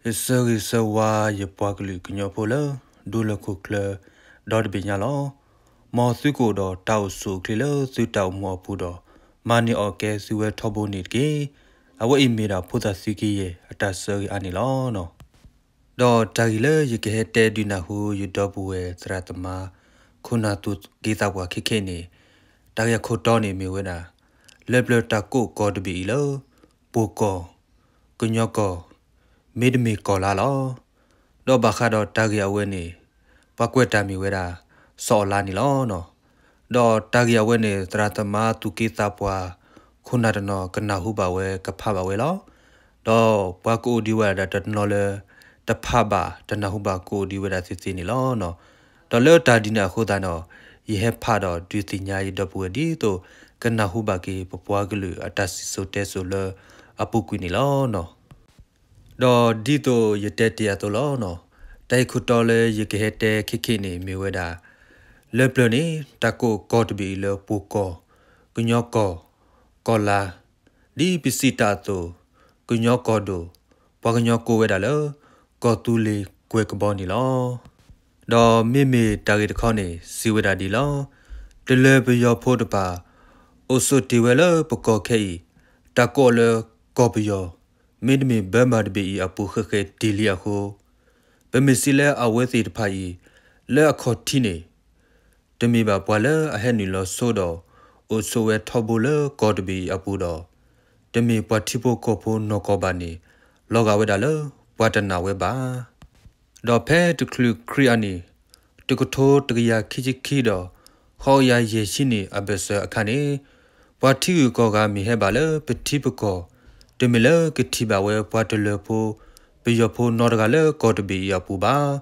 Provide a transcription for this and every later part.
ယဆၢဂ့ၤဆၢဝါယပှၤကလုာ်ကညီဖိလၢ ဒူလၢၢ်ခိၣ်ချၢ ဒီတဘ့ၣ်ညါလီၤ. မ်သုကအိၣ်ဒီးတၢ်အိၣ်ဆူၣ်အိၣ်ချ့လၢသုတၢ်အိၣ်မူအပူၤဒီး မၤန့ၢ်အီၣ်ကဲသုဝဲထီဘိန့ၣ်တက့ၢ်. အဝဲအံၤမ့ၢ်ဒၣ်ဖိသၣ်သုးက့ယဲၢ်အတၢ်ဆၢဂ့ၤအါန့ၣ်လီၤ. ဒီးတၢ်ဂ့ၢ်လၢယကဟဲတဲဒုးနၢ်ဟူ ယဒီပုၢ်ဝဲၢ်သရၣ်သမါ ခိၣ်နၢ်သူၣ်က့သးပှၢ်ခဲခဲအံၤန့ၣ်, တၢ်ဂ့ၢ်အခိၣ်တီန့ၣ်မ့ၢ်ဝဲဒၣ် လၢပျၢၤတၢ်ကိးကီၢ်တဘ့ၣ်အံၤလၢ ပှိၤကီၢ်, ကညီကီၢ်, မ့တမ့ၢ်ကီၢ်လါလီၤ. ဒီးဘၣ်ဃးဒီးတၢ်ဂ့ၢ်အဝဲန့ၣ် ပှၤကွဲးတၢ်မ့ၢ်ဝဲဒၣ် စီၤအီလါန့ၣ်လီၤ. ဒီးတၢ်ဂ့ၢ်အဝဲန့ၣ် သရၣ်သမါသူၣ်က့သးပှၢ် ခိၣ်နၢ်တနီၤကနၢ်ဟူဘၣ်ဝဲကဖးဘၣ်ဝဲလီၤ. ဒီးပှၤကအိၣ်ဒံးဝဲဒၣ်တနီၤလၢ တဖးဘၣ်တနၢ်ဟူဘၣ်ကအိၣ်ဒံးဝဲဒၣ်သ့သ့န့ၣ်လီၤ. ဒီးလၢတၢ်ဒ်န့ၣ်အဃိသတးဒီး ယဟဲဖးဒီးဒုးသ့ၣ်ညါယဒီပုၢ်ဝဲၢ်ဒ်သိး ကနၢ်ဟူဘၣ်က့ၤပပှၤကလုာ်အတၢ်စံၣ်စိၤတဲစိၤလၢအပူၤကွံာ်န့ၣ်လီၤ. ဒီးဒ်သိးယတဲတ့ၢ်အသိးလီၤ. တၢ်ဂ့ၢ်ခိၣ်တီလၢယကဟဲတဲခဲခဲအံၤန့ၣ်မ့ၢ်ဝဲဒၣ် လၢပျၢၤန့ၣ် တၢ်ကိးကီၢ်တဘ့ၣ်အံၤလၢပှိၤကီၢ်, ကညီကီၢ်, ကီၢ်လါ, ဒ်ပစံးတၢ်အသိး ကညီကီၢ်ဒိၣ် ပှၤကညီကိးဝဲဒၣ်လၢ ကီၢ်သူလ့ၤကွဲၤကဘီန့ၣ်လီၤ. ဒီးမ့မ့ၢ်တၢ်ဂ့ၢ်တခီန့ၣ် စံးဝဲဒၣ်ဒ်လီၤ. တလၢၤပယီၤဖိတဖၣ် အိၣ်ဆိးတ့ၢ်ဝဲလၢပကီၢ်ခဲအံၤ တၢ်ကိးအီၤလၢကီၢ်ပယီၤ မ့တမ့ၢ်ဘၢမးတဘ့ၣ်အံၤအပူၤဃဲးဃဲးတ့ၢ်လံအဃိ, ပမ့ၢ်စံးလၢအဝဲသ့ၣ်တဖၣ်အံၤ လၢအခီၣ်ထံးန့ၣ် တမ့ၢ်ဘၣ်ပှၤလၢအဟဲနုာ်လီၤဆိဒီး အိၣ်ဆိးဝဲထီဘိလၢကီၢ်တဘ့ၣ်အံၤအပူၤဒီး တမ့ၢ်ပှၤထံဖိကီၢ်ဖိနီၢ်ကီၢ်ဘၣ်န့ၣ် လီၤဂာ်ဝဲဒၣ်လၢပှၤတနာ်ဝဲဘၣ်. ဒီးဖဲတချုးခရံာ်အနံၣ် တကထိတကယၤခံဆံခံဒီး ဃိးကယၤယဲၢ်ဆံနံၣ်အဘၢၣ်စၢၤအခါန့ၣ် ပှၤထံဂုၤကီၢ်ဂၤမ့ၢ်ဟဲဘၣ်လၢပထံပကီၢ် တမ့ၢ်လၢကထံၣ်ဘၣ်ဝဲပှၤတလၢၤဖိ ပယီၤဖိနီတဂၤလၢကီၢ်တဘ့ၣ်အံၤအပူၤဘၣ်.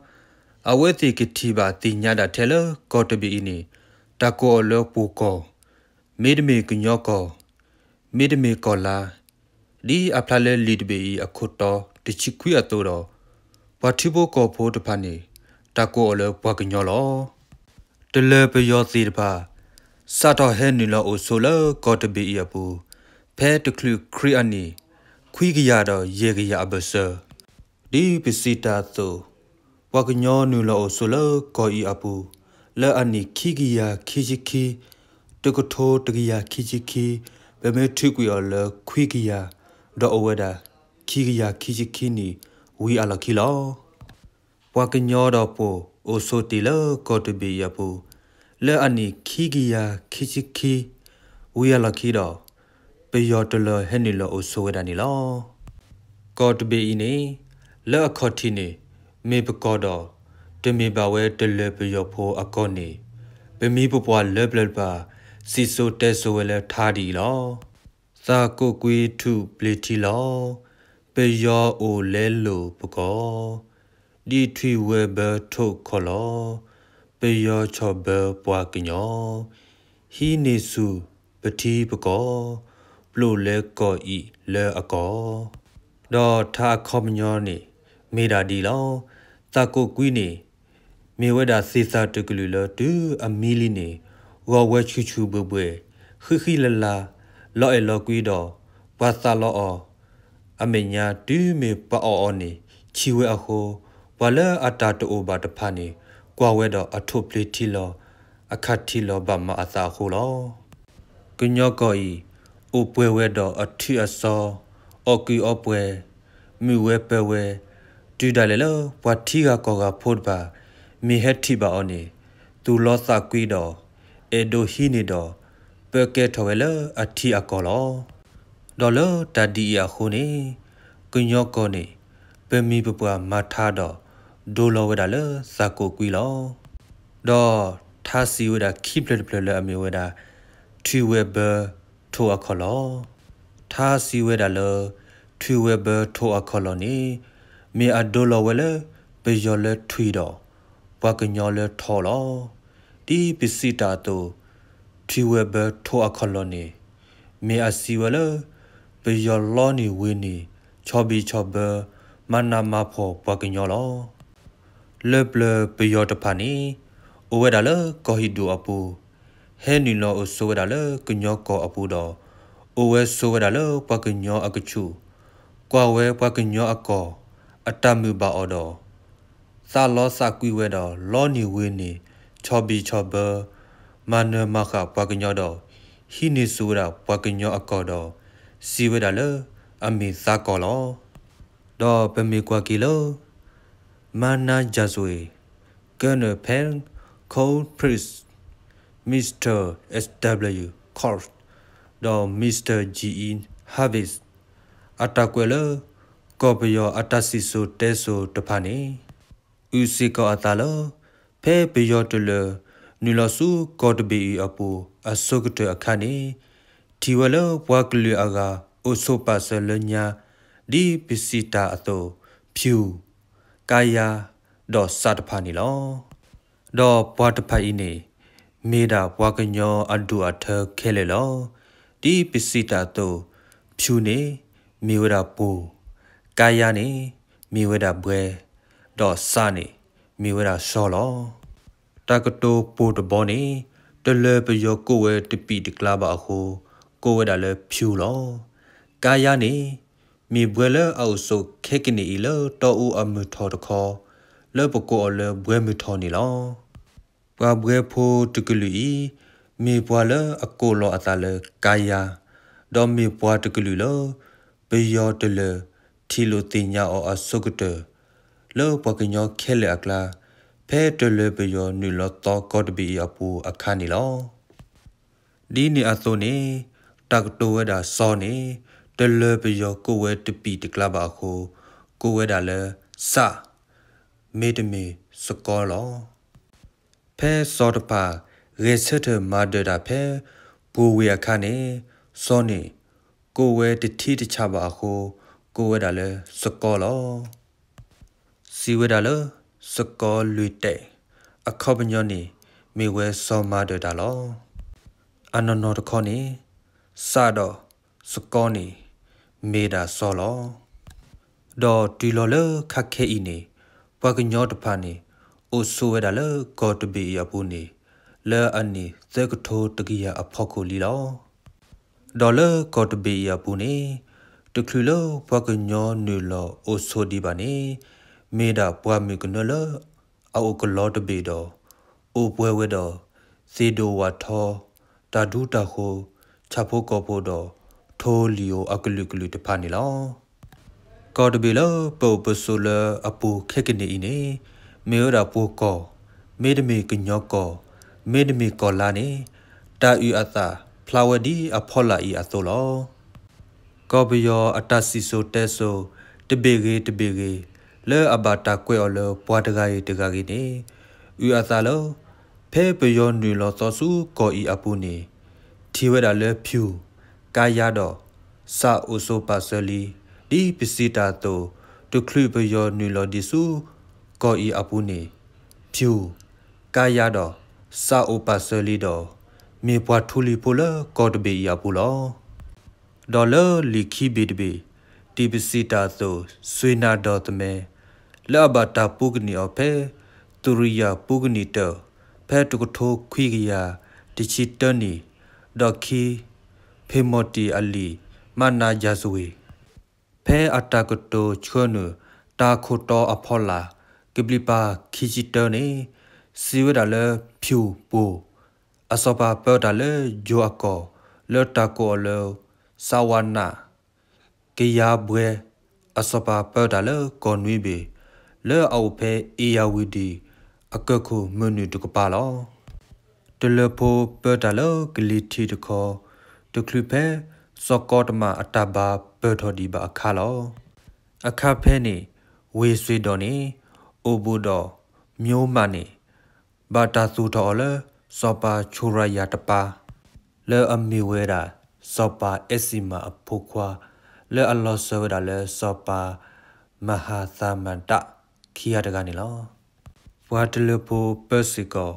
အဝဲသ့ၣ်ကထံၣ်ဘၣ်သ့ၣ်ညါဒၣ်ထဲလၢကီၢ်တဘ့ၣ်အံၤန့ၣ် တၢ်ကိးအီၤလၢပှိၤကီၢ်, မ့တမ့ၢ်ကညီကီၢ်, မ့တမ့ၢ်ကီၢ်လါ, ဒ်အဖျါလၢလံာ်တဘ့ၣ်အံၤအခိၣ်တီတဆံခွံအသိးဒီး ပှၤထံဖိကီၢ်ဖိတဖၣ်န့ၣ် တၢ်ကိးအီၤလၢပှၤကညီလီၤ. တလၢၤပယီၤသ့ၣ်တဖၣ် စးထီၣ်ဟဲနုာ်လီၤအိၣ်ဆိးလၢကီၢ်တဘ့ၣ်အံၤအပူၤ ဖဲတချုးခရံာ်အနံၣ် ခွံကယၤဒီးယဲၢ်ကယၤအဘၢၣ်စၢၤ ဒ်ပစံးတၢ်အသိး, ပှၤကညီနုာ်လီၤအိၣ်ဆိးလၢကီၢ်အံၤအပူၤ လၢအနံၣ်ခံကယၤခံဆံခံ, တကထိတကယၤခံဆံခံ, ပမ့ၢ်ထုးကွံာ်အီၤလၢခွံကယၤ, ဒီးအိၣ်ဝဲဒၣ်ခံကယၤခံဆံခံနံၣ်ဝံၤအလီၢ်ခံလီၤ. ပှၤကညီဒီးပှိၤအိၣ်ဆိးတ့ၢ်လၢကီၢ်တဘ့ၣ်အံၤအပူၤ လၢအနံၣ်ခံကယၤခံဆံခံ ဝံၤအလီၢ်ခံဒီး ပယီၤတလၢၤဟဲနုာ်လီၤအိၣ်ဆိးဝဲဒၣ်န့ၣ်လီၤ. ကီၢ်တဘ့ၣ်အံၤန့ၣ် လၢအခီၣ်ထံးန့ၣ် မ့ၢ်ပကီၢ်ဒီး တမ့ၢ်ဘၣ်ဝဲတလၢၤပယီၤဖိအကီၢ်န့ၣ် ပမံၤပပှၢ်လၢပျၢၤတဖၣ် စံၣ်စိၤတဲစိၤဝဲလၢထါဒ်အံၤလီၤ. သးကိးကွံထူၣ်ပျ့ၤထံလီၤ, ပယီၤအိၣ်လဲလိာ်ပကီၢ်, ဒ်ထွံၣ်ဝဲၤဘၢထိၣ်ခီၣ်လီၤ, ပယီၤဆီၣ်ဘၢပှၤကညီ, ဟံးန့ၢ်ဆူၣ်ပထံပကီၢ်, ပျိာ်လဲကီၢ်အံၤလၢအကီၢ်. ဒီးထါအခီပညီန့ၣ် မ့ၢ်ဒၣ်ဒ်လီၤ. သးကိးကွံန့ၣ် မ့ၢ်ဝဲဒၣ်သ့ၣ်သၣ်တကလုာ်လၢတုၤအမံလံန့ၣ် ဂီၤဝဲဆူၣ်ဆူၣ်ဘှဲၣ်ဘှဲၣ် ဃံဃံလၤလၤ လီၤအဲၣ်လီၤကွံဒီး ပှၤသးလီအီၤ အမဲာ်ညါတုၤမ့ၢ်ပှၤအီၣ်အီၤန့ၣ် ဆံးဝဲအဃိ ပှၤလၢအတၢ်တအိၣ်ဘၣ်တဖၣ်န့ၣ် ကွၢ်ဝဲဒီးအထိၣ်ပျ့ၤထံလီၤ အခၣ်ထံးလီၤဘၣ်မၤအသးအဃိလီၤ. ကညီကီၢ်အံၤ အိၣ်ပှဲၤဝဲဒီးအထံအစီ, အီၣ်ကုးအီပှဲၤ, မုာ်ဝဲပၢၤဝဲ, တုၤဒၣ်လဲာ်လၢပှၤထံဂၤကီၢ်ဂၤဖိတဖၣ် မ့ၢ်ဟဲထံၣ်ဘၣ်အီၤန့ၣ် သူၣ်လီသးကွံဒီး အဲၣ်ဒိးဟံးန့ၢ်ဒီး ပၢကဲထီၣ်ဝဲလၢအထံအကီၢ်လီၤ. ဒီးလၢတၢ်ဒ်အံၤအဃိန့ၣ် ကညီကီၢ်န့ၣ် ပမံၤပပှၢ်မၤထါဒီး ဒိလီၤဝဲဒၣ်လၢသးကိးကွံလီၤ. ဒီးထါစံးဝဲဒၣ်ခံဖျၢၣ်တဖျၢၣ်လၢအမ့ၢ်ဝဲဒၣ် ထွံၣ်ဝဲၤဘၢထိၣ်အခီၣ်လီၢ်. ထါစံးဝဲဒၣ်လၢ ထွံၣ်ဝဲၤဘၢထိၣ်အခီၣ်လီၢ်န့ၣ် မ့ၢ်အဒိလီၤဝဲလၢ ပယီၤလၢထွံၣ်ဒီး ပှၤကညီလၢထိၣ်လီၤ. ဒ်ပစံးတၢ်အသိး ထွံၣ်ဝဲၤဘၢထိၣ်အခီၣ်လီၢ်န့ၣ် မ့ၢ်အစံးဝဲလၢ ပယီၤလီန့ၢ်ဝ့ၤန့ၢ် ဆီၣ်ဘံၣ်ဆီၣ်ဘၢ မၤနးမၤဖှီၣ်ပှၤကညီလီၤ. လၢပျၢၤပယီၤတဖၣ်န့ၣ် အိၣ်ဝဲဒၣ်လၢကီၢ်ဟံၣ်ဒူၣ်အပူၤ, ဟဲနုာ်လီၤအိၣ်ဆိးဝဲဒၣ်လၢကညီကီၢ်အပူၤဒီး အိၣ်ဝဲဆိးဝဲဒၣ်လၢပှၤကညီအကဆူၣ်, ကွၢ်ဝဲပှၤကညီအကီၢ် အတၢ်မုာ်ဘၣ်အီၤဒီး သးလီသးကွံဝဲဒီး လီန့ၢ်ဝ့ၤန့ၢ် ဆီၣ်ဘံၣ်ဆီၣ်ဘၢ မၤနၢၤမၤဃၣ်ပှၤကညီဒီး ဟံးန့ၢ်ဆူၣ်ဝဲဒၣ်ပှၤကညီအကီၢ်ဒီး စံးဝဲဒၣ်လၢ အမ့ၢ်သးကီၢ်လီၤ. ဒီးပမ့ၢ်ကွၢ်က့ၤလၢ Mannadjasway, Colonel Peng Kong Prith, Mr S W Cox ဒီး Mr G E Harvey အတၢ်ကွဲးလၢ ကီၢ်ပယီၤအတၢ်စံၣ်စိၤတဲစိၤတဖၣ်န့ၣ် အုၣ်စ့ၢ်ကီးအသးလၢ ဖဲပယီၤတလၢၤ နုာ်လီၤဆူကီၢ်တဘ့ၣ်အံၤအပူၤ အဆိကတၢၢ်အခါန့ၣ် ထံၣ်ဝဲလၢပှၤကလုာ်အဂၤ အိၣ်ဆိးပာ်စၢၤလၢညါ ဒ်ပစံးတၢ်အသိး ဖၠူၣ်, ကါယါ ဒီးစးတဖၣ်န့ၣ်လီၤ. ဒီးပှၤတဖၣ်အံၤန့ၣ် မ့ၢ်ဒၣ်ပှၤကညီအဒိၣ်အထၢခဲလၢာ်လီၤ. ဒ်ပစံးတၢ်အသိး ဖၠူၣ်န့ၣ် မ့ၢ်ဝဲဒၣ်ပှိၢ်, ကါယါန့ၣ် မ့ၢ်ဝဲဒၣ်ဘှဲ, ဒီးစးန့ၣ် မ့ၢ်ဝဲဒၣ်စီၤလီၤ. တၢ်ကတိၤပှိၢ်တဘီန့ၣ် တလၢၤပယီၤကိးဝဲတပံာ်တကျါဘၣ်အဃိ ကိးဝဲဒၣ်လၢဖၠူၣ်လီၤ. ကါယါန့ၣ် မ့ၢ်ဘှဲလၢအအိၣ်ဆိးခဲကနံၣ်အံၤလၢတီအူအမုၢ်ထီၣ်တခီ လၢပကိးအီၤလၢဘှဲမုၢ်ထီၣ်န့ၣ်လီၤ. ပှၤဘှဲဖိတကလုာ်အံၤ မ့ၢ်ပှၤလၢအကိးလီၤအသးလၢကါယါ, ဒီးမ့ၢ်ပှၤတကလုာ်လၢ ပယီၤတလၢၤထံၣ်လိာ်သ့ၣ်ညါအီၤအဆိကတၢၢ် လၢပှၤကညီခဲလၢာ်အကျါ ဖဲတလၢၤပယီၤနုာ်လီၤသီကီၢ်တဘ့ၣ်အံၤအပူၤအခါန့ၣ်လီၤ. ဒ်န့ၣ်အသိးန့ၣ် တၢ်ကတိၤဝဲဒၣ်စီၤန့ၣ် တလၢၤပယီၤကိးဝဲတပံာ်တကျါဘၣ်အဃိ ကိးဝဲဒၣ်လၢစး မ့တမ့ၢ်စကီလီၤ. ဖဲစီၤတဖၣ် ဂဲၤဆၢထၢၣ်မၤဒၢၣ်တၢ်ဖဲ ပှိၢ်ဝ့ၢ်အခါန့ၣ် စီၤန့ၣ် ကိးဝဲတထံတဆးဘၣ်အဃိ ကိးဝဲဒၣ်လၢစကီလီၤ. စံးဝဲဒၣ်လၢ စကီလွံၢ်တဲာ် အခီပညီန့ၣ် မ့ၢ်ဝဲစီၤမၤဒၢၣ်တၢ်လီၤ. အနီၢ်နီၢ်တခီန့ၣ် စးဒီးစကီန့ၣ် မ့ၢ်ဒၣ်စီၤလီၤ. ဒီးတုၤလီၤလၢခါခဲအံၤန့ၣ် ပှၤကညီတဖၣ်န့ၣ် အိၣ်ဆိးဝဲဒၣ်လၢကီၢ်တဘ့ၣ်အံၤအပူၤန့ၣ် လၢအနံၣ်သၢကထိတကယၤအဖီခိၣ်လံလီၤ. ဒီးလၢကီၢ်တဘ့ၣ်အံၤအပူၤန့ၣ် တချုးလၢပှၤကညီနုာ်လီၤအိၣ်ဆိးဒံးဘၣ်န့ၣ် မ့ၢ်ဒၣ်ပှၤမုၣ်ကနၢလၢ အအိၣ်ကလီတဘ့ၣ်ဒီး အိၣ်ပှဲၤဝဲဒီး သ့ၣ်ဒိၣ်ဝၣ်ထီ, တၢ်ဒူတၢ်ဃိၤ, ဆၣ်ဖိကီၢ်ဖိဒီး ထိလံၤဧိၤအကလုာ်ကလုာ်တဖၣ်န့ၣ်လီၤ. ကီၢ်တဘ့ၣ်လၢပအိၣ်ပဆိးလၢအပူၤခဲကနံၣ်အံၤန့ၣ် မ့ၢ်ဝဲဒၣ်ပှိၢ်ကီၢ်, မ့တမ့ၢ်ကညီကီၢ်, မ့တမ့ၢ်ကီၢ်လါန့ၣ် တၢ်အုၣ်အသးဖျါဝဲဒ်အဖီလာ်အံၤအသိးလီၤ. ကီၢ်ပယီၤအတၢ်စံၣ်စိၤတဲစိၤ တဘ့ၣ်ဂ့ၤတဘ့ၣ်ဂ့ၤ လၢအဘၣ်တၢ်ကွဲးအီၤလၢပှၤတဂၤဂ့ၤတဂၤဂ့ၤန့ၣ် အုၣ်အသးလၢ ဖဲပယီၤနုာ်လီၤသီဆူကီၢ်အံၤအပူၤန့ၣ် ထံၣ်ဝဲဒၣ်လၢဖၠူၣ်, ကါယါဒီး စးအိၣ်ဆိးပာ်စၢၤလံ, ဒ်ပစံးတၢ်အသိး တချုးပယီၤနုာ်လီၤဒံးဆူ ကီၢ်အံၤအပူၤန့ၣ် ဖၠူၣ်, ကါယါဒီး စးအိၣ်ပာ်စၢၤလံဒီး မ့ၢ်ပှၤထူလံၤဖိလၢကီၢ်တဘ့ၣ်အံၤအပူၤလီၤ. ဒီးလၢလံာ်ခံဘ့ၣ်တဘ့ၣ် ဒ်ပစံးတၢ်အသိး စွ့နၢ်ဒီးသမၢ လၢအဘၣ်တၢ်ပူကနံၣ်အီၤဖဲ သုးရံယၢ်ပူကနံၣ်တၢၢ် ဖဲတကထိခွံကယၤတဆံတၢနံၣ်, ဒီးခံ ဖ့ၤမီၣ်တံၣ်အလံာ် မးနါယၤစဝ့ၤ ဖဲအတၢ်ကတိၤဆှၢနုာ် တၢ်ခိၣ်တီအဖီလာ် ကဘျံးပၤခံဆံတၢန့ၣ် စံးဝဲဒၣ်လၢ ဖၠူၣ်ပှိၢ် အစီၤပၤပၢတၢ်လၢယိၤအကီၢ် လၢတၢ်ကိးအီၤလၢ စးဝါနၣ် ကယၤဘှဲ အစီၤပၤပၢတၢ်လၢကီၢ်နွံဘ့ၣ် လၢအအိၣ်ဖဲအ့ၣ်ယၣ်ဝတံၣ် အကၢၢ်ခိၣ်မုၢ်နုာ်တကပၤလီၤ. တလၢၤဖိပၢတၢ်လၢကလံၤထံးတခီ တချုးဖဲ စီၤကီတမၣ်အတၢ်ဘါပၢၢ်ထီၣ်ဒံးဘၣ်အခါလီၤ. အခါဖဲန့ၣ် ဝ့ၢ်စွ့ဒီးန့ၣ် အိၣ်ဘူးဒီး မျိးမးန့ၣ် ဘၣ်တၢ်သူၣ်ထီၣ်အီၤလၢ စီၤပၤဆူရၤယၤတပၤ လၢအမ့ၢ်ဝဲဒၣ် စီၤပၤအဲၣ်စံမၤအဖိခွါ လၢအလီၤစၢၤဝဲဒၣ်လၢ စီၤပၤ မၤဟးသးမၤဒၣ် ခံဂၤတဂၤန့ၣ်လီၤ. ပှၤတလၢၤဖိပၢစ့ၢ်ကီး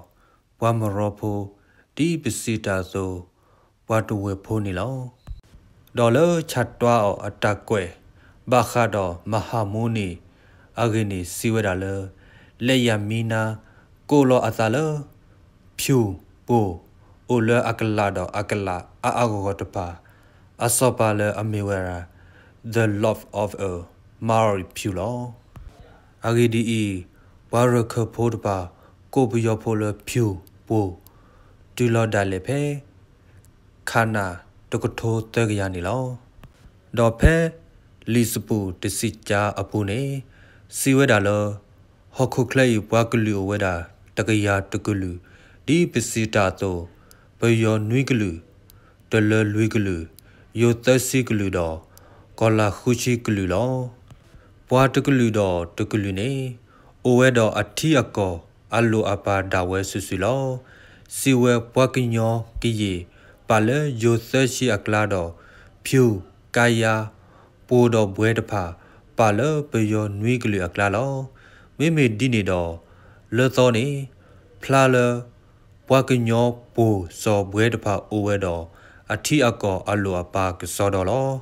ပှၤမရီဖိ ဒ်ပစံးတၢ်အသိး ပှၤတဝဲၢ်ဖိန့ၣ်လီၤ. ဒီးလၢဆၣ်တွါအီၤအတၢ်ကွဲး ဘၣ်ဃးဒီးမၤဟးမူန့ၣ် အဂ့ၢ်န့ၣ်စံးဝဲဒၣ်လၢ လၢယၤမံနါ ကိးလီၤအသးလၢ ဖၠူၣ်ပှိၢ် အိၣ်လၢအကလးဒီးအကလးအါအါဂီၢ်ဂီၢ်တဖၣ် အစီၤပၤလၢအမ့ၢ်ဝဲဒၣ် The Lord of a Maori ဖၠူၣ်လီၤ. အဂ့ၢ်ဒ်အံၤ, ပှၤရခၢၣ်ဖိတဖၣ် ကိးပယီၤဖိလၢဖၠူၣ်ပိၢ် တုၤလီၤဒၣ်လဲာ်ဖဲ ခးနၣ် တကထိသၢကယၤန့ၣ်လီၤ. ဒီးဖဲလံာ်စပူၤတဆံကၠါအပူၤန့ၣ် စံးဝဲဒၣ်လၢ ဟီၣ်ခိၣ်ချၢအံၤပှၤကလုာ်အိၣ်ဝဲဒၣ် တကယၤတကလုာ်, ဒ်ပစံးတၢ်အသိး, ပယီၤနွံကလုာ်, တလၢလွံၢ်ကလုာ်, ယိၤသၢဆံကလုာ်ဒီး ကီၤလၤဃုဆံကလုာ်လီၤ. ပှၤတကလုာ်ဒီးတကလုာ်န့ၣ် အိၣ်ဝဲဒီးအထံအကီၢ်အလိၣ်အပၢ်ဒၣ်ဝဲစုာ်စုာ်လီၤ. စံးဝဲပှၤကညီကယဲၢ် ပာ်လၢယိၤသၢဆံအကျါဒီး ဖၠူၣ်ကါယါ ပိၢ်ဒီးဘှဲတဖၣ် ပာ်လၢပယီၤနွံကလုာ်အကျါလီၤ. မ့မ့ၢ်ဒ်န့ၣ်ဒီး လၢသီန့ၣ် ဖျါလၢ ပှၤကညီပိၢ်စီၤဘှဲတဖၣ်အိၣ်ဝဲဒီး အထံအကီၢ်အလိၣ်အပၢ်ကစီဒီလီၤ.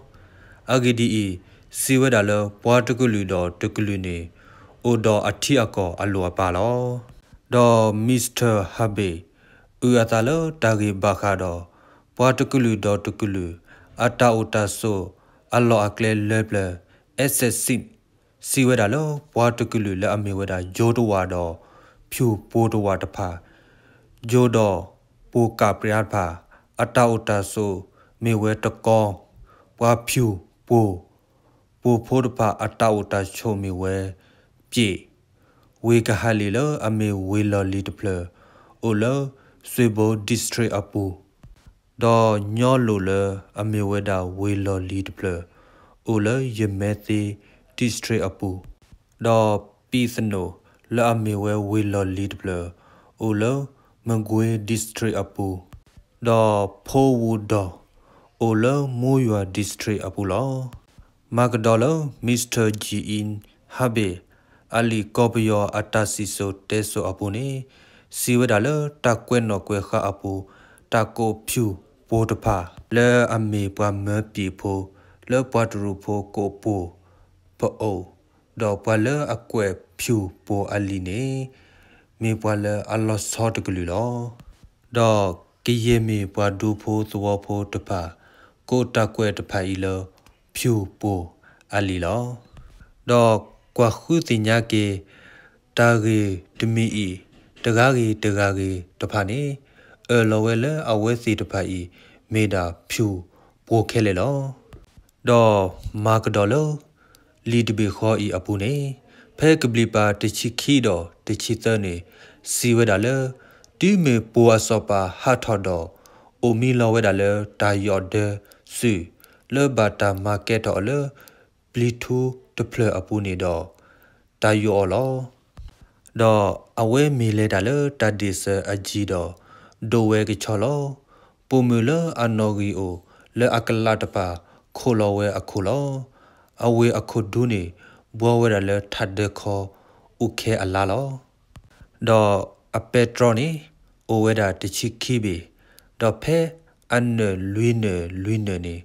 အဂ့ၢ်ဒ်အံၤ, စံးဝဲဒၣ်လၢပှၤတကလုာ်ဒီးတကလုာ်န့ၣ် အိၣ်ဒီးအထံအကီၢ်အလိၣ်အပၢ်လီၤ. ဒီး Mister Habe အုၣ်အသးလၢတၢ်ဂ့ၢ်ဘၣ်ဃးဒီး ပှၤတကလုာ်ဒီးတကလုာ် အတၢ်အိၣ်တၢ်ဆိးအလီၢ်အကျဲလၢပျၢၤ access စံးဝဲဒၣ်လၢ ပှၤတကလုာ်လၢအမ့ၢ်ဝဲဒၣ် ယိၤတဝၢ်ဒီး ဖၠူၣ်ပိၢ်တဝၢ်တဖၣ်, ယိၤဒီးပိၢ်ကးပြးတဖၣ် အတၢ်အိၣ်တၢ်ဆိးမ့ၢ်ဝဲတကီ, ပှၤဖၠူၣ်ပိၢ် ပိၢ်ဖိတဖၣ်အတၢ်အိၣ်တၢ်ဆိးမ့ၢ်ဝဲ ပျ့ၣ်, ဝ့ၢ်ကဟၣ်လံၣ်လၢအမ့ၢ်ဝ့ၢ်လီၢ်လံၤတဖျၢၣ် အိၣ်လၢ စွ့ၣ်ဘိ district အပူၤ ဒီးညီလိာ်လၢအမ့ၢ်ဝဲဒၣ်ဝ့ၢ်လီၢ်လံၤတဖျၢၣ် အိၣ်လၢယမဲသ့ district အပူၤ, ဒီးပံးသနိၣ်လၢအမ့ၢ်ဝဲဝ့ၢ်လီၢ်လံၤတဖျၢၣ် အိၣ်လၢ မကွ့ district အပူၤ, ဒီးဖိဝူဒီၣ် အိၣ်လၢမိယွၤ district အပူၤလီၤ. မၤကဒီးလၢ Mister Jean Habe အလံာ်ကီၢ်ပယီၤအတၢ်စံၣ်စိၤတဲစိၤအပူၤန့ၣ် စံးဝဲဒၣ်လၢတၢ်ကွဲးနီၣ်ကွဲးဃါအပူၤ တၢ်ကိးဖၠူၣ်ပိၢ်တဖၣ် လၢအမ့ၢ်ပှၤမၢပျ့ၣ်ဖိ လၢပှၤတရူးဖိကိးပိၢ် ပအိၣ်, ဒီးပှၤလၢအကွဲးဖၠူၣ်ပိၢ်အလံာ်န့ၣ် မ့ၢ်ပှၤလၢအလီၤဆီတကလုာ်လီၤ. ဒီးကယဲၢ်မ့ၢ်ပှၤဒူဖိသဝီဖိတဖၣ် ကိးတၢ်ကွဲးတဖၣ်အံၤလၢ ဖၠူၣ်ပိၢ်အလံာ်လီၤ. ဒီးကွၢ်ဃုသ့ၣ်ညါက့ၤ တၢ်ဂ့ၢ်တမံၤအံၤ တဂၤဂ့ၤတဂၤဂ့ၤတဖၣ်န့ၣ် အၢၣ်လီၤဝဲလၢအဝဲသ့ၣ်တဖၣ်အံၤ မ့ၢ်ဒၣ်ဖၠူၣ်ပိၢ်ခဲလၢာ်လီၤ. ဒီးမၤကဒီးလၢ လံာ်တဘ့ၣ်ဃီအံၤအပူၤန့ၣ် ဖဲကဘျံးပၤတဆံခံဒီးတဆံသၢန့ၣ် စံးဝဲဒၣ်လၢ တုၤမ့ၢ်ပိၢ်အစီၤပၤဟးထီၣ်ဒီး အိၣ်မံလီၤဝဲဒၣ်လၢတၢ်ယီၣ်ဒၢစုာ် လၢဘၣ်တၢ်မၤကဲထီၣ်အီၤလၢ ပျံၤထူတဖျၢၣ်အပူၤန့ၣ်ဒီး တၢ်ယိးအီၤလီၤ. ဒီးအဝဲမ့ၢ်လဲၤတၢ်လၢတၢ်ဒ့ၣ်စၢၤအယံၤဒီး ဒိးဝဲကဆီလီၤ. ပိာ်မုၣ်လၢအနီၣ်ဂံၢ်အိၣ် လၢအကလးတဖၣ် ခိးလီၤဝဲအခိၣ်လီၤ. အဝ့ၢ်အခိၣ်ဒူန့ၣ် ဘှီဝဲဒၣ်လၢထးဒၢခီ အိၣ်ခဲအလါလီၤ. ဒီးအပဲတြီန့ၣ် အိၣ်ဝဲဒၣ်တဆံခံဘ့ၣ်, ဒီးဖဲအနၢၣ်လွံၢ်နၢၣ်လွံၢ်နၢၣ်န့ၣ်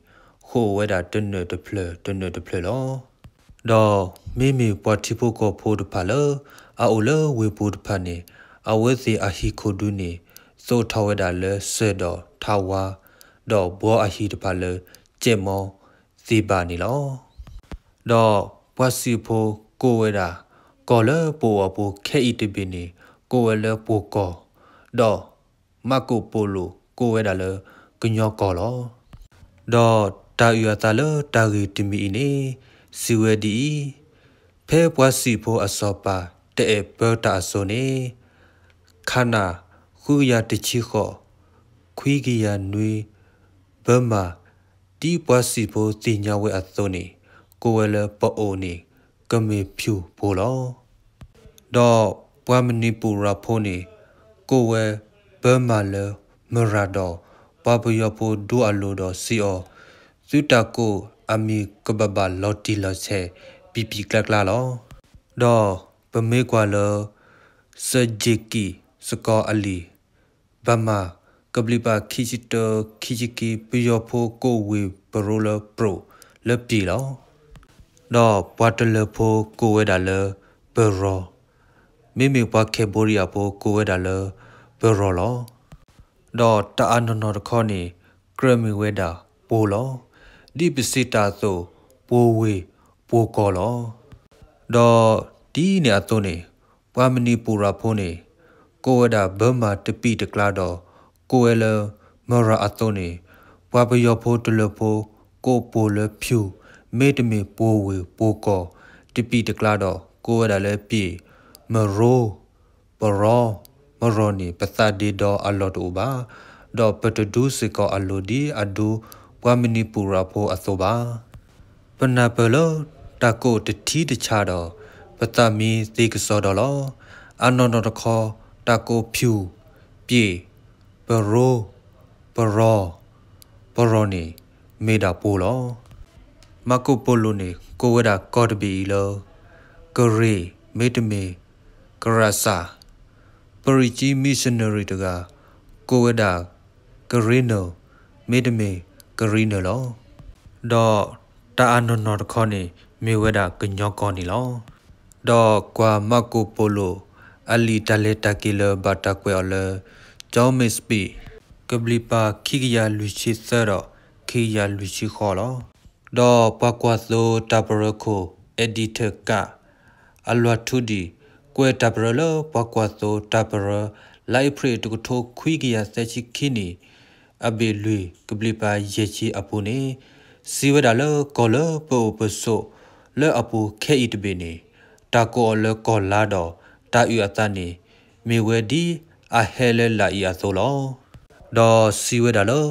ဃိာ်ဝဲဒၣ်တနၢၣ်တဖျၢၣ်တနၢၣ်တဖျၢၣ်လီၤ. ဒီးမ့မ့ၢ်ပှၤထံဖိကီၢ်ဖိတဖၣ်လၢ အအိၣ်လၢဝ့ၢ်ပူၤတဖၣ်န့ၣ် အဝဲသ့ၣ်အဟံၣ်ခိၣ်ဒူန့ၣ် သိးထီၣ်ဝဲဒၣ်လၢစၢၤဒီးထးဝါ, ဒီးဘှီအဟံၣ်တဖၣ်လၢ ကဲးမီသ့ၣ်ဘၣ်န့ၣ်လီၤ. ဒီးပှၤစံၣ်ဖိကိးဝဲဒၣ် ကီၢ်လၢပအိၣ်အပူၤခဲအံၤတဘ့ၣ်န့ၣ် ကိးဝဲလၢပှိၢ်ကီၢ်, ဒီးမၢ်ကိၣ်ပိာ်လိၤကိးဝဲဒၣ်လၢကညီကီၢ်လီၤ. ဒီးတၢ်အုၣ်အသးလၢတၢ်ဂ့ၢ်တမံၤအံၤန့ၣ် စံးဝဲဒ်အံၤ, ဖဲပှၤစံၣ်ဖိအစီၤပၤတအဲၣ်ပၢတၢ်အစိၤန့ၣ် ခါနၣ် ဃုကယၤတဆံဃိး, ခွံကယၤနွံ, ဘၢမၢ် ဒ်ပှၤစံၣ်ဖိသ့ၣ်ညါဝဲအသိးန့ၣ် ကိးဝဲလၢပအိၣ်န့ၣ် ကမ့ၢ်ဖၠူၣ်ပိၢ်လီၤ. ဒီးပှၤမဏိပူရၤဖိန့ၣ် ကိးဝဲဘၢမၢ်လၢမရၤဒီး ပှၤပယီၤဖိဒိအလိၤဒီးစံးအီၤ သုတၢ်ကိးအမံၤကဘၣ်ဘၣ်လီၤတံၢ်လီၤဆဲး ပံာ်ပံာ်ကျါကျါလီၤ. ဒီးပမ့ၢ်ကွၢ်လၢ စၢၣ်ကၠ့ၣ်ကံၣ်စကီၤအလံာ် ဘၣ်မး ကဘျံးပၤခံဆံတၢ ခံဆံခံ ပယီၤဖိကိးဝ့ၢ်ပရိလၢပြိၣ်လၢပျ့ၤလီၤ. ဒီးပှၤတလၢၤဖိကိးဝဲဒၣ်လၢပရီၤ, မ့မ့ၢ်ပှၤခဲဘိရံယါဖိကိးဝဲဒၣ်လၢပရီၤလီၤ. ဒီးတၢ်အနီၢ်နီၢ်တခီန့ၣ် ကြၢးမ့ၢ်ဝဲဒၣ်ပိၢ်လီၤ. ဒ်ပစံးတၢ်အသိး ပိၢ်ဝ့ၢ်ပိၢ်ကီၢ်လီၤ. ဒီး ဒ်န့ၣ်အသိးန့ၣ် ပှၤမံၤနံၤပူၤရၤဖိန့ၣ် ကိးဝဲဒၣ် Burma တပံာ်တကျါဒီး ကိးဝဲလၢ Mara အသိးန့ၣ် ပှၤပယီၤဖိတလၢၤဖိ ကိးပိာ်လၢ ဖၠူၣ် မ့တမ့ၢ်ပိာ်ဝ့ၢ်ပိာ်ကီၢ် တပံာ်တကျါဒီး ကိးဝဲဒၣ်လၢ ပျ့ၣ် မရိ ပရီ မရီန့ၣ် ပသးဒ့ဒီအလီၢ်တအိၣ်ဘၣ်, ဒီးပတဒူစ့ၢ်ကီးအလိၤဒ်အဒူ ပှၤမံၤနံၤပူၤရၤဖိအသိးဘၣ်. ပနၢ်ပၢၢ်လၢ တၢ်ကိးတထံတဆးဒီး ပသးမံသ့ကစီဒီလီၤ. အနီၢ်နီၢ်တခီ တၢ်ကိးဖၠူၣ်, ပျ့ၣ်, ပရိ, ပရီ, ပရီန့ၣ် မ့ၢ်ဒၣ်ပိာ်လီၤ. မၢ်ကိၣ်ပိလိၣ်န့ၣ် ကိးဝဲဒၣ်ကီၢ်တဘ့ၣ်အံၤလၢ ကရ့ၣ် မ့တမ့ၢ် ကရၣ်စၢ်, ပရံးကၠံ missionary တဂၤ ကိးဝဲဒၣ် ကရ့နၢၣ် မ့တမ့ၢ် ကရံနၢၣ်လီၤ. ဒီးတၢ်အနီၢ်နီၢ်တခီန့ၣ် မ့ၢ်ဝဲဒၣ်ကညီကီၢ်န့ၣ်လီၤ. ဒီးကွၢ်မၢ်ကိၣ်ပိလိၣ် အလံာ်တၢ်လဲၤတၢ်က့ၤလၢဘၣ်တၢ်ကွဲးအီၤလၢ John Masepi ကဘျံးပၤခံကယၤလွံၢ်ဆံသၢဒီး ခံကယၤလွံၢ်ဆံဃိးလီၤ. ဒီးပှၤကွၢ်သိတၢ်ပရၢခိၣ် editor ကး အလွၤထူဒံၣ် ကွဲးတၢ်ပရၢလၢပှၤကွၢ်သိတၢ်ပရၢ လါအ့ဖြ့ၣ်တကထိခွံကယၤသၢဆံခံနံၣ် အဘ့ၣ်လွံၢ်ကဘျံးပၤယဲၢ်ဆံအပူၤန့ၣ် စံးဝဲဒၣ်လၢကီၢ်လၢပအိၣ်ပဆိးလၢအပူၤခဲအံၤတဘ့ၣ်န့ၣ် တၢ်ကိးအီၤလၢကီၢ်လါဒီး တၢ်အုၣ်အသးန့ၣ် မ့ၢ်ဝဲဒ်အဟဲလၢလာ်အံၤအသိးလီၤ. ဒီးစံးဝဲဒၣ်လၢ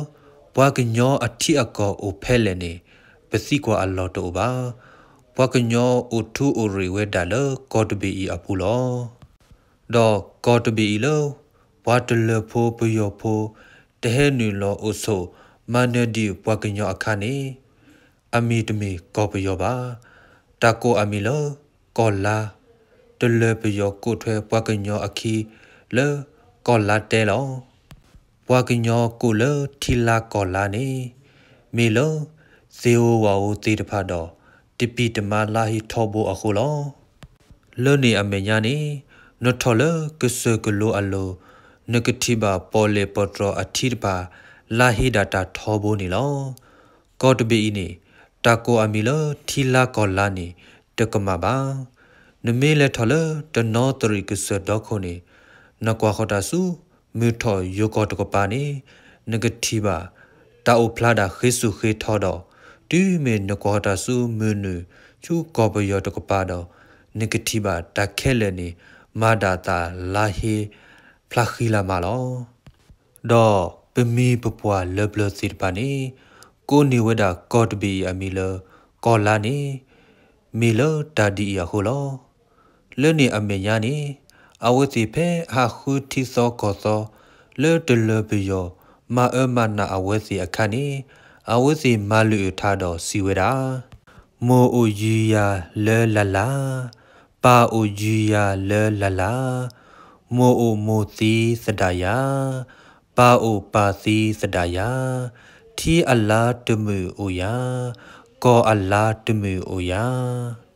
ပှၤကညီအထံအကီၢ်အိၣ်ဖဲလဲၣ်န့ၣ် ပသံကွၢ်အလီၢ်တအိၣ်ဘၣ်. ပှၤကညီအိၣ်ထူအိၣ်ရ့ၣ်ဝဲဒၣ်လၢကီၢ်တဘ့ၣ်အံၤအပူၤလီၤ. ဒီးကီၢ်တဘ့ၣ်အံၤလၢ ပှၤတလၢၤဖိပယီၤဖိ တဟဲနုာ်လီၤအိၣ်ဆိး မၤနၢၤဒံးပှၤကညီအခါန့ၣ် အမံၤတမ့ၢ်ကီၢ်ပယီၤဘၣ်. တၢ်ကိးအမံၤလၢ ကီၢ်လါ, တလၢၤပယီၤကိးထွဲပှၤကညီအခံလၢ ကီၢ်လါတဲလီၤ. ပှၤကညီကိးလၢထံလါကီၢ်လါန့ၣ် မ့ၢ်လၢ သ့ၣ်ဧိၤဝၣ်ဧိၤသ့ၣ်တဖၣ်ဒီး တပံာ်တမါလါဟ့ထီဘိအဃိလီၤ. လၢန့ၣ်အမဲာ်ညါန့ၣ် နထီၣ်လၢကစၢၢ်ကလိအလိၤ နကထံၣ်ဘၣ်ပီၣ်လဲၣ်ပီၣ်တြီၤအထံတဖၣ် လါဟ့ဒၣ်တၢ်ထီဘိန့ၣ်လီၤ. ကီၢ်တဘ့ၣ်အံၤန့ၣ် တၢ်ကိးအမံၤလၢထံလါကီၢ်လါန့ၣ် တကမၣ်ဘၣ်. နမ့ၢ်လဲၤထီၣ်လၢတနီသရံၣ်ကစၢၢ်ဒီခိၣ်န့ၣ် နကွၢ်ဃီၤတၢ်ဆူ မုၢ်ထီၣ်ယိၤကီၢ်တကပၤန့ၣ် နကထံၣ်ဘၣ် တၢ်အိၣ်ဖျါဒၣ်ဃ့ဆူၣ်ဃ့ထီဒီး တုၤမ့ၢ်နကွၢ်ဃီၤတၢ်ဆူမုၢ်နုာ်ဆူကီၢ်ပယီၤတကပၤဒီး နကထံၣ်ဘၣ်တၢ်ခဲလၢာ်န့ၣ် မၤဒၣ်သးလါဟ့ ဖျါဃံလၤမးလီၤ. ဒီးပမံၤပပှၢ်လၢပျၢၤသ့ၣ်တဖၣ်န့ၣ် ကိးန့ၢ်ဝဲဒၣ်ကီၢ်တဘ့ၣ်အံၤအမံၤလၢ ကီၢ်လါန့ၣ် မ့ၢ်လၢတၢ်ဒ်အံၤအဃိလီၤ. လၢန့ၣ်အမဲာ်ညါန့ၣ် အဝဲသ့ၣ်ဖဲအဟးဃုထံသီကီၢ်သီ လၢတလၢၤပယီၤ မၤအၢမၤနးအဝဲသ့ၣ်အခါန့ၣ် အဝဲသ့ၣ်မၤလုၢ်အုးထါဒီးစံးဝဲဒၣ် မိၢ်အိၣ်ယုၢ်ယၤလၢလၢ်လၢ်, ပၢ်အိၣ်ယုၢ်ယၤလၢလၢ်လၢ်, မိၢ်အိၣ်မိၢ်သံသဒၣ်ယၤ, ပၢ်အိၣ်ပၢ်သံသဒၣ်ယၤ, ထံအလါတမုာ်အိၣ်ယၤ, ကီၢ်အလါတမုာ်အိၣ်ယၤ.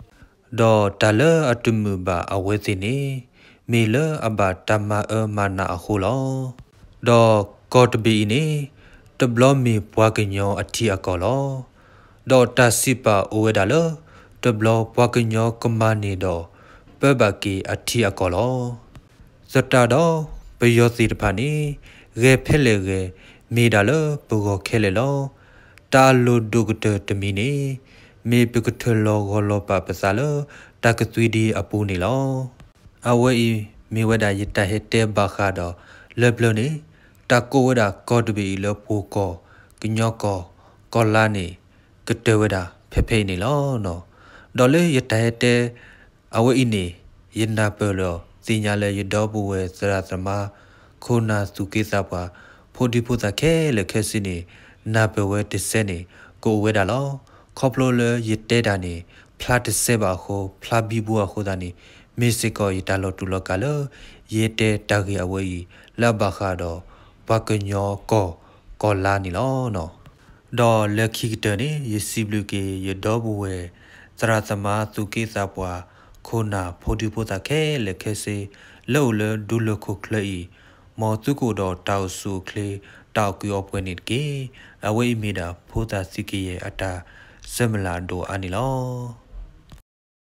ဒီးတၢ်လၢအတမုာ်ဘၣ်အဝဲသ့ၣ်န့ၣ် မ့ၢ်လၢအဘၣ်တၢ်မၤအၢမၤနးအဃိလီၤ. ဒီးကီၢ်တဘ့ၣ်အံၤန့ၣ် တဘျီမ့ၢ်ပှၤကညီအထံအကီၢ်လီၤ. ဒီးတၢ်စံးပာ်အိၣ်ဝဲဒၣ်လၢ တဘျီပှၤကညီကမၤန့ၢ်ဒီး ပၢဘၣ်က့ၤအထံအကီၢ်လီၤ. သတးဒီး ပယီၤသ့ၣ်တဖၣ်န့ၣ် ဂဲၤဖဲလဲၣ်ဂဲၤ မ့ၢ်ဒၣ်လၢပဂီၢ်ခဲလၢာ်လီၤ. တၢ်အလိၣ်ဒိၣ်ကတၢၢ်တမံၤန့ၣ် မ့ၢ်ပကထၢၣ်လီၤဂီၤလီၤပာ်ပသးလၢ တၢ်ကသွံဒံးအပူၤန့ၣ်လီၤ. အဝဲအံၤမ့ၢ်ဝဲဒၣ်ယတၢ်ဟဲတဲဘၣ်ဃးဒီး လၢပျၢၤန့ၣ် တၢ်ကိးဝဲဒၣ်ကီၢ်တဘ့ၣ်အံၤလၢပှိၤကီၢ်, ကညီကီၢ်, ကီၢ်လါန့ၣ် ကတၢၢ်ဝဲဒၣ်ဖဲဖဲအံၤန့ၣ်လီၤ. ဒီးလၢယတၢ်ဟဲတဲ အဝဲအံၤန့ၣ် ယနၢ်ပၢၢ်ဒီးသ့ၣ်ညါလၢယဒီပုၢ်ဝဲၢ်သရၣ်သမါ ခိၣ်နၢ်သူၣ်က့သးပှၢ် ဖိဒံဖိသၣ်ခဲလၢာ်ခဲဆ့န့ၣ် နၢ်ပၢၢ်ဝဲတစဲးန့ၣ် ကအိၣ်ဝဲဒၣ်လီၤ. ခီဖျိလၢယတဲတၢ်န့ၣ် ဖျါတစဲးဘၣ်အဃိ ဖျါဘံဘူအဃိသတးန့ၣ် မ့ၢ်စ့ၢ်ကီးယတၢ်လီၤတူာ်လီၤကာ်လၢ ယတဲတၢ်ဂ့ၢ်အဝဲအံၤ လၢအဘၣ်ဃးဒီး ပှၤကညီကီၢ် ကီၢ်လါန့ၣ်လီၤ. ဒီးလၢခံကတၢၢ်န့ၣ် ယစံးဘျုးက့ၤ ယဒီပုၢ်ဝဲၢ် သရၣ်သမါ သူၣ်က့သးပှၢ် ခိၣ်နၢ် ဖိဒံဖိသၣ်ခဲလၢာ်ခဲဆ့ လၢအိၣ်လၢဒူလၢၢ်ခိၣ်ချၢအံၤ, မ်သုကအိၣ်ဒီးတၢ်အိၣ်ဆူၣ်အိၣ်ချ့ တၢ်အီၣ်ကုာ်အီပှဲၤန့ၣ်တက့ၢ်. အဝဲအံၤမ့ၢ်ဒၣ် ဖိသၣ်သံကယဲၢ်အတၢ်ဆၢမုၢ်လၢ်အဒိၣ်အါန့ၣ်လီၤ.